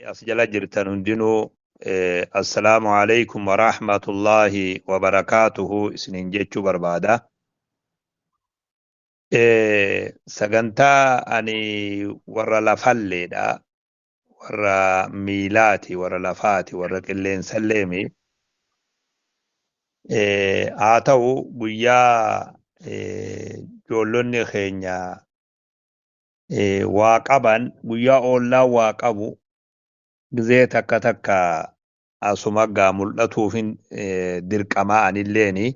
As jala jirtan hundinuu, assalaamu alaikum wa rahmatullahi wa barakaatuhu isiniin jechuu barbaada. Sagantaa ani warra lafalleedha, warra miilaati, warra lafaati, warra qilleensalleemi. Haa ta'u, guyyaa ijoollonni keenya waa qaban, guyyaa oollaa waa qabu, gizee takka takka asuma gaa mul'atuufin dirqamaa anilleeni.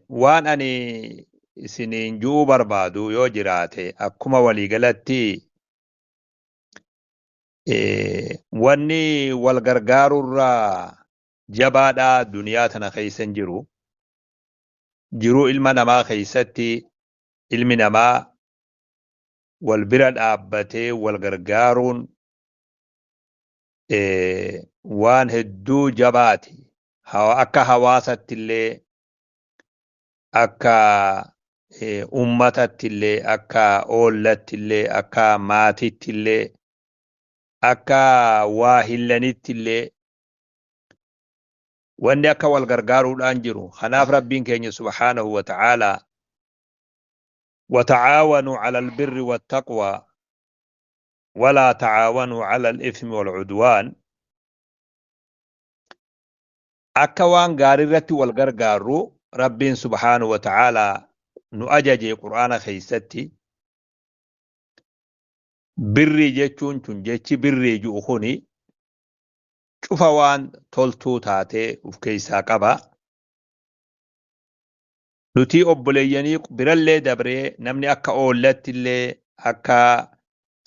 Waan ani isiniin ju'uu barbaadu yoo jiraate, akkuma waliigalatti wanni wal gargaarurraa jabaadhaa duniyaa tana keessa hin jiru. Jiruu ilma namaa keessatti ilmi namaa wal bira dhaabbatee wal gargaaruun waan hedduu jabaati. Akka hawaasatti illee, akka ummatatti illee, akka oollatti illee, akka maatitti illee, akka waahillanitti illee wanni akka wal gargaaruudhaan jiru. Kanaaf Rabbiin keenya subhaanahu wa ta'aalaa, "Watacaawanuu cala albirri wattaqwaa walaa tacaawanuu cala alithmi walcudwaan." Akka waan gaarii irratti wal gargaarru Rabbiin subhaanahu wa ta'aalaa nu ajaje Qur'aana keessatti. Birrii jechuun tun, jechi birrii ji'u kuni cufa waan toltuu taatee uf keessaa qaba. Nuti obboleeyyanii birallee dabree namni akka oollatti illee, akka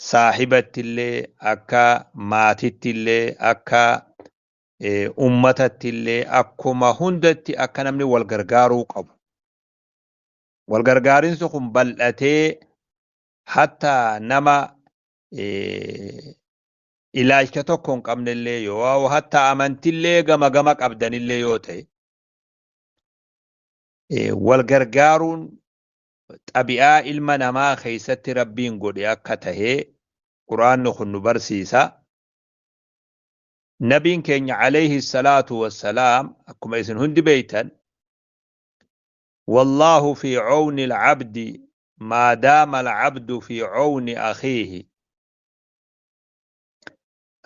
saahibatti illee, akka maatitti illee, akka ummatatti illee, akkuma hundatti akka namni wal gargaaruu qabu. Wal gargaarinsi kun bal'atee hatta nama ilaalcha tokko hin qabnellee yoo, hatta amantillee gama gama qabdanillee yoo ta'e, wal gargaaruun xabi'aa ilma namaa keessatti Rabbiin godhe akka tahee Quraanni kun nu barsiisa. Nabiin keenya alayhi salaatu wassalaam, akkuma isin hundi beeytan, "Wallaahu fi cawni alcabdi maa daama alcabdu fi cawni akhiihi."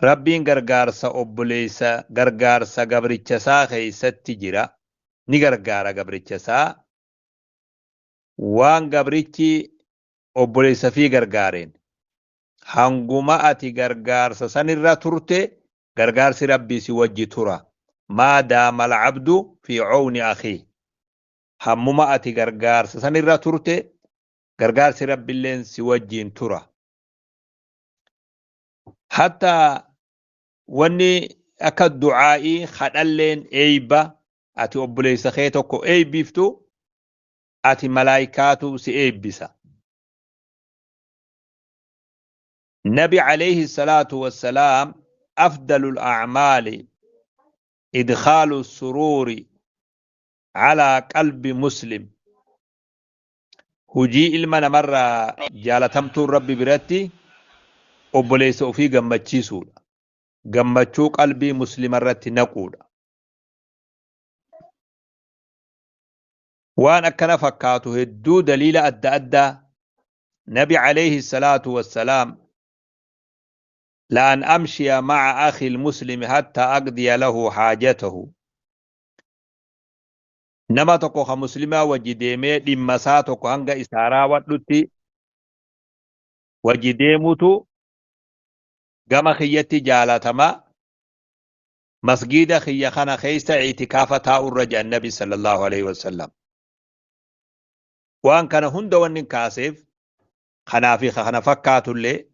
Rabbiin gargaarsa obboleessa, gargaarsa gabricha isaa keessatti jira, ni gargaara gabricha isaa waan gabrichi obboleessa fi gargaareen. Hanguma ati gargaarsa sanirra turte, gargaarsi Rabbii si wajji tura. Maa daama alcabdu fi cawni akhiih, hammuma ati gargaarsa sanirra turte, gargaarsi Rabbiilleen si wajjiin tura. Hatta wanni akka du'aa'ii kadhalleen, eeyba ati obboleessa kee tokko eeybiftu, ati malaayikaatu si eebbisa. Nabi alayhi salaatu wassalaam, "Afdalul a'maali idkhaalu suruuri calaa qalbi muslim." Hujii ilma namarraa jaalatamtuun Rabbi biratti obboleessa ofii gammachiisuudha. Gammachuu qalbii muslima irratti naquudha. Waan akkana fakkaatu hedduu, daliila adda addaa. Nabi alayhi salaatu wassalaam, "La'an amshiya ma'a akhi almuslimi hatta aqdiya lahu haajatahu." Nama tokko ka muslimaa wajji deemee dhimma isaa tokko hanga isaa raawwadhutti wajji deemutu gama kiyyatti jaalatama masgiida kiyya kana keessa itikaafa taa'urra, jedhan Nabi sallallahu alaihi wasallam. Waan kana hunda wanni kaaseef kanaa fi kana fakkaatullee,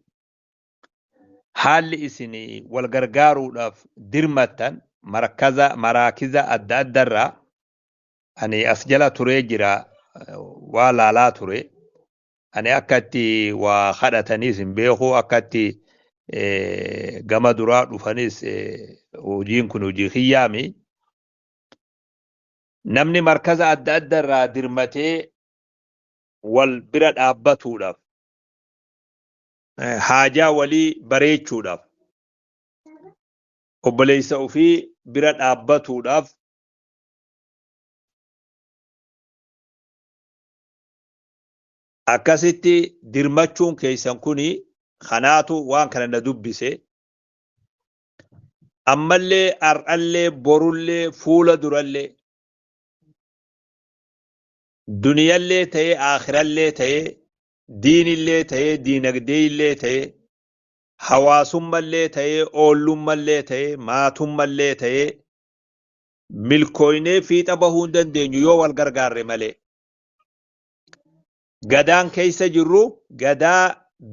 haalli isin wal gargaaruudhaaf dirmattan markaza maraakiza adda addarraa ani as jala turee jira, waa laalaa ture. Ani akka itti waa kadhataniis hin beeku, akka itti gama duraa dhufanis hojiin kun hojii kiyyaami. Namni markaza adda adda irraa dirmatee wal bira dhaabbatuudhaaf Haajaa walii bareechuudhaaf, obboleessa ofii bira dhaabbatuudhaaf, akkasitti dirmachuun keessan kuni kanaatu waan kana na dubbise. Ammallee, har'allee, borullee, fuula durallee, duniyallee ta'ee, aakhirallee ta'ee, diinillee ta'ee, diinagdeellee ta'ee, hawaasummallee ta'ee, oollummallee ta'ee, maatummallee ta'ee, milkooynee fiixa bahuu hin dandeenyu yoo wal gargaarre malee. Gadaan keessa jirru gadaa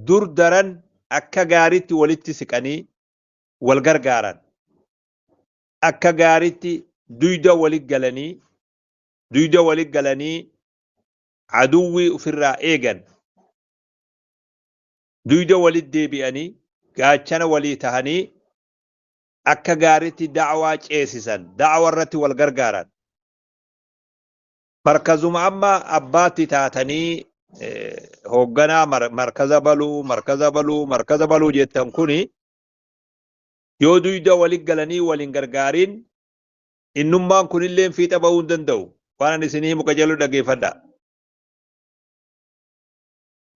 dur daran akka gaariitti walitti siqanii wal gargaaran. Akka gaariitti duyda walit galanii aduwwii ofirraa eegan. Duyda walit deebi'anii gaachana walii tahanii akka gaariitti da'awaa ceesisan, da'awa irratti wal gargaaran. Markazuma amma abbaatti taatanii hoogganaa markaza baluu, markaza baluu, markaza baluu jettan kuni, yoo duyda walit galanii waliin gargaariin, innummaan kunillee fiixa bahuu hin danda'u. Waan ani isinii himu qajeeluu dhageeffadha.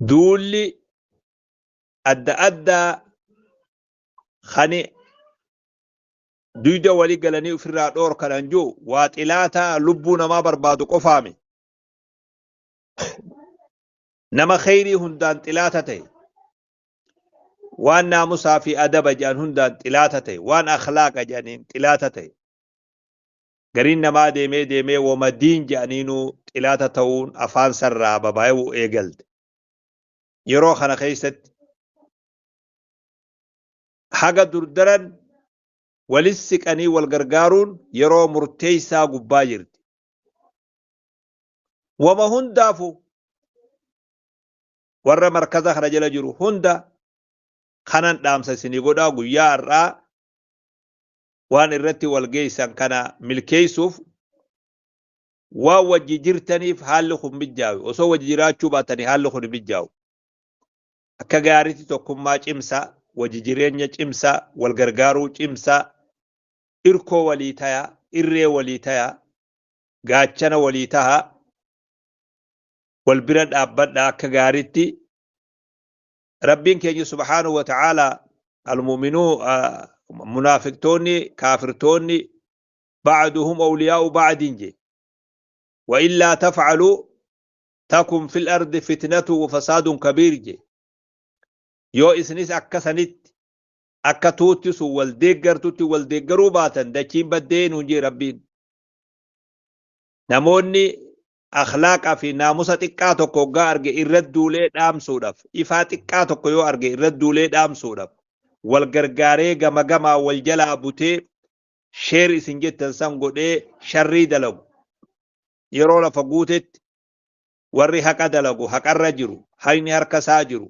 Duulli adda addaa kani duyda walii galanii ofirraa dhoorkanan jiru waa xilaataa lubbuu namaa barbaadu qofaami. Nama kheyrii hundaan xilaata ta'e, waan naamusaa fi adaba jedhan hundaan xilaata ta'e, waan akhlaaqa jedhaniin xilaata ta'e. Gariin namaa deemee deemee wama diin jedhaniinuu xilaata ta'uun afaan sarraa babaayuu eegalte. Yeroo kana keessatti haga durdaran walis siqanii wal gargaaruun yeroo murteessaa gubbaa jirti. Wama hundaafu warra markaza kana jala jiru hunda kanan dhaamsa isinii godhaa. Guyyaa har'aa waan irratti wal geessan kana milkeessuuf waan wajji jirtaniif haalli kun mijjaawe. Osoo wajji jiraachuu baatanii haalli kun hin mijjaawu. Akka gaariitti tokkummaa cimsaa, wajji jireenya cimsaa, wal gargaaruu cimsaa, irkoo walii tayaa, irree walii tayaa, gaachana walii tahaa, wal bira dhaabbadha akka gaariitti. Rabbiin keenya subhaanahu wa ta'aalaa, almu'minuu, munaafiqtoonni, kaafirtoonni ba'duhum awliyaa'u ba'din je. Wa illaa taf'aluu takun fil ardi fitnatu wa fasaadun kabiir je. Yoo isinis akka sanitti, akka tuutti sun wal deeggartutti wal deeggaruu baatan, dachiin baddee nuun jee Rabbiin. Namoonni akhlaaqa fi naamusa xiqqaa tokko hoggaa arge irra duulee dhaamsuudhaaf, ifaa xiqqaa tokko yoo arge irra duulee dhaamsuudhaaf, wal gargaaree gama gamaa wal jalaa butee share isin jettan san godhee sharrii dalagu. Yeroo lafa guutetti warri haqa dalagu, haqarra jiru, haqni harka isaa jiru,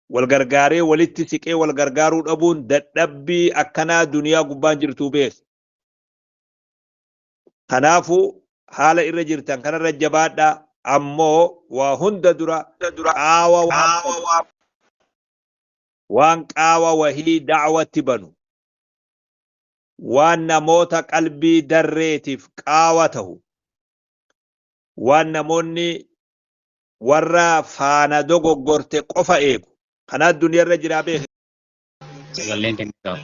wal gargaaree walitti siqee wal gargaaruu dhabuun dadhabbii akkanaa duniyaa gubbaan jirtuu beek. Kanaafuu haala irra jirtan kanarra jabaadhaa. Ammoo waa hunda dura qaawa waan qaawa wahii da'watti banu, waan namoota qalbii darreetiif qaawa tahu, waan namoonni warra faana dogoggorte qofa eegu kanaa duniyaarra jiraa beek. Sagaleen kennitaa.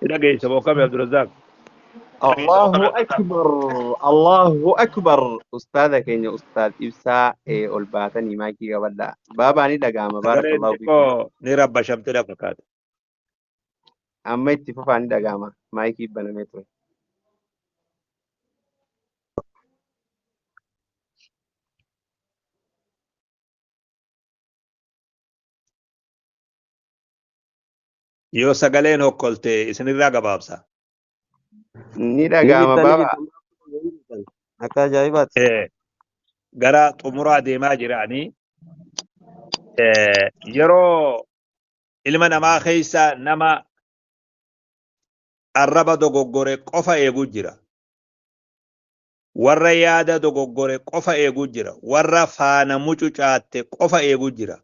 Dhageessa bookame, Abdurrazzaaq. Allahu akbar, Allahu akbar. Ustaada keenya, Ustaad Ibsaa, ol baatanii maayikii qabadhaa. Baabaa, ni dhaga'ama. Sagaleen Baarakallahu fiikum. Xiqqoo ni rabbashamte na fakkaata. Amma itti fufaa, ni dhaga'ama. Maayikii banamee ture. Yoo sagaleen hokkolte isinirraa gabaabsa. Ni Ni dhaga'ama, jirta, ni baabaa. jirta. Akka ajaa'ibaati. Gara xumuraa deemaa jiranii, yeroo ilma namaa keessa nama arraba dogoggore qofa eeguu jira. Warra yaada dogoggore qofa eeguu jira. Warra faana mucucaatte qofa eeguu jira.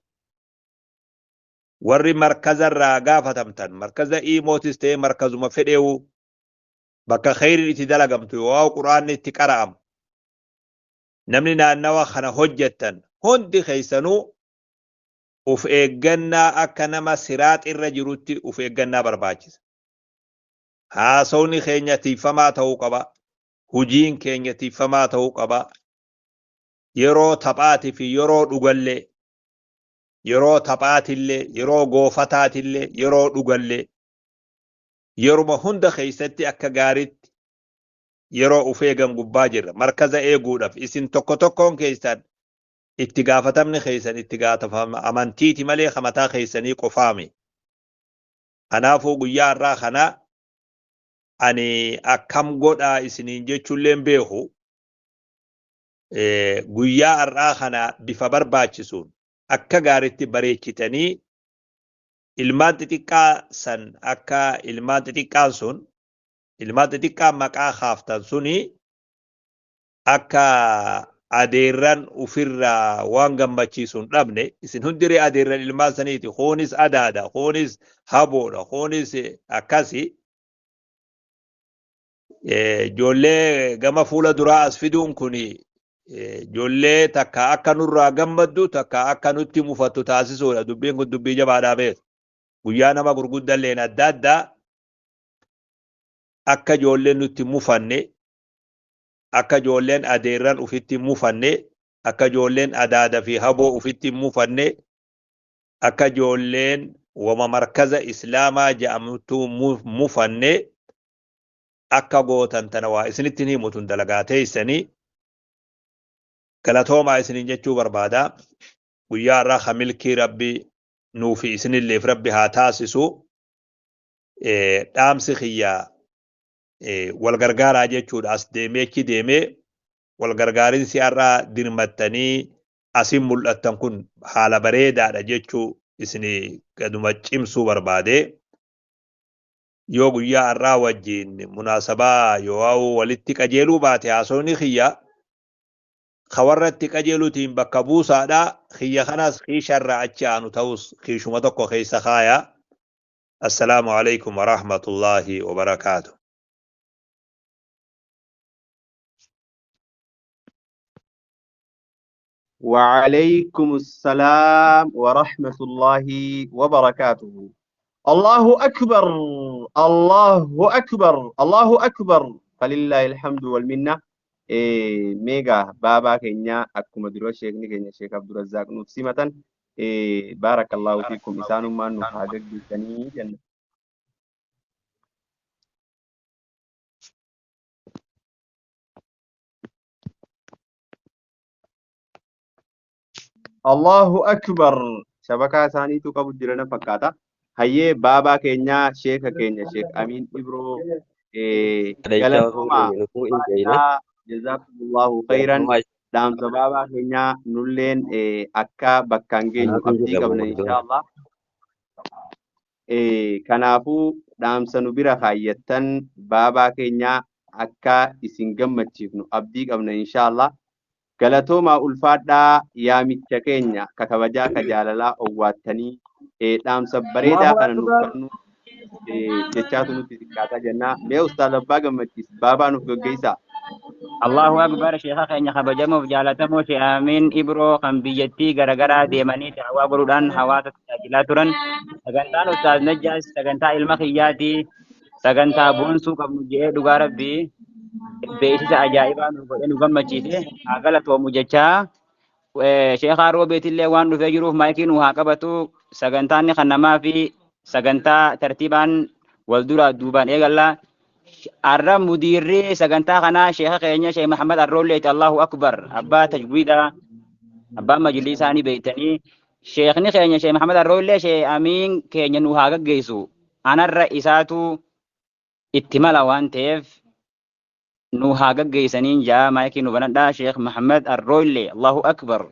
Warri markazarraa gaafatamtan, markaza iimootis ta'ee markazuma fedheewu, bakka kheyriin itti dalagamtu, yoo quraanni itti qara'amu, namni naannawa kana hojjettan hundi keessanuu uf eeggannaa akka nama siraax irra jirutti uf eeggannaa barbaachisa. Haasawni keenya tiifamaa ta'uu qaba. Hujiin keenya tiifamaa ta'uu qaba. Yeroo taphaatii fi yeroo dhugallee, yeroo taphaatillee, yeroo goofataatillee, yeroo dhugallee, yeruma hunda keessatti akka gaariitti yeroo uf eegan gubbaa jirra. Markaza eeguudhaaf isin tokko tokkoon keessan itti gaafatamni keessan itti gaafatama amantiiti malee mataa keessanii qofaami. Kanaafuu guyyaa har'aa kana ani akkam godhaa isiniin jechuullee hin beeku. Guyyaa har'aa kana bifa barbaachisuun akka gaariitti bareechitanii ilmaan xixiqqaa san, akka ilmaan xixiqqaan sun, ilmaan xixiqqaan maqaa kaaftan suni akka adeerran ufirraa waan gammachiisu hin dhabne. Isin hundiree adeerran ilmaan saniiti. Kunis adaada, kunis haboodha, kunis akkasi. Ijoollee gama fuula duraa as fiduun kun ijoollee takka akka nurraa gammaddu, takka akka nutti mufattu taasisuudha. Dubbiin kun dubbii jabaadhaa beeku. Guyyaa nama gurguddalleen adda addaa akka ijoolleen nutti mufanne, akka ijoolleen adeerran ufitti mufanne, akka ijoolleen adaada fi haboo ufitti mufanne, akka ijoolleen wama markaza islaamaa jedhamtu mufanne akka gootan tana waa isinitti himu. Tun dalagaa teessanii, galatoomaa isiniin jechuu barbaada. Guyyaa irraa ka milkii Rabbi nuufi isinilleef Rabbi haa taasisu. Dhaamsi kiyyaa wal gargaaraa jechuudha. As deemee achi deemee wal gargaarinsi har'aa dirmattanii asin mul'attan kun haala bareedaadha jechuu isinii gaduma cimsuu barbaade. Yoo guyyaa har'aa wajjin munaasabaa yoo walitti qajeeluu baate, haasofni kiyya ka warra itti qajeeluutiin bakka buusaadha. Kiyya kanas kiisharraa achi aanu ta'us kiishuma tokko keessa kaaya. Assalaamu alaikum warahmatullaahi wabarakaatu. وعليكم السلام ورحمة الله وبركاته. الله أكبر، الله أكبر، الله أكبر، فلله الحمد والمنة. إيه ميغا بابا كينيا أكما درو شيخني كينيا شيخ عبد الرزاق نفسي إيه بارك الله فيكم. إسانو ما نحاجك بسني جنة. Allahu akbar. Shabakaa isaaniitu qabu jirana fakkaata. Hayyee, baabaa keenya, sheeka keenya, Sheek Amiin Ibroo, galatoomaa, jazakumullahu khairan. Dhaamsa baabaa keenyaa nulleen akka bakkaan geenyu abdii qabna, inshaallah. Kanaafuu dhaamsa nu bira kaayyattan baabaa keenyaa akka isin gammachiifnu abdii qabna, inshaallah. Galatoomaa, ulfaadhaa. Yaamicha keenya ka kabajaa ka jaalalaa owwaattanii dhaamsa bareedaa kana nuuf kennu jechaatu nutti xiqqaataa jennaa. Mee Ustaaz Abbaa Gammachiis baabaa nuuf gaggeessaa. Allahu akbar. Sheeka keenya kabajamuuf jaalatamoo Sheekh Amiin Ibroo kan biyyattii garaagaraa deemanii daawwaa godhuudhaan hawaasa tajaajilaa turan. Sagantaan Ustaaz Najjaas sagantaa ilma kiyyaati. Sagantaa boonsuu qabnu jedhee dhugaa Rabbii beeksisa ajaa'ibaa nu godhee nu gammachiise. Haa galatoomu jechaa. Sheekhaa Roobeetillee waan dhufee jiruuf maayikii nu haa qabatu. Sagantaan kan namaa fi sagantaa tartiibaan wal duraa duubaan eegalla. Arra mudiirri sagantaa kanaa sheeka keenya Sheekh Mahamad Arroolleeti. Allahu akbar. Abbaa tajwiidaa, abbaa majlii isaanii beektanii. Sheekni keenya Sheekh Mahamad Arroollee Sheekh Amiin keenya nu haa gaggeessu. Anarra isaatu itti mala waan ta'eef nu haa gaggeessaniin jaa. Maayikii nu banadhaa. Sheekh Mahamad Arroollee, Allahu akbar.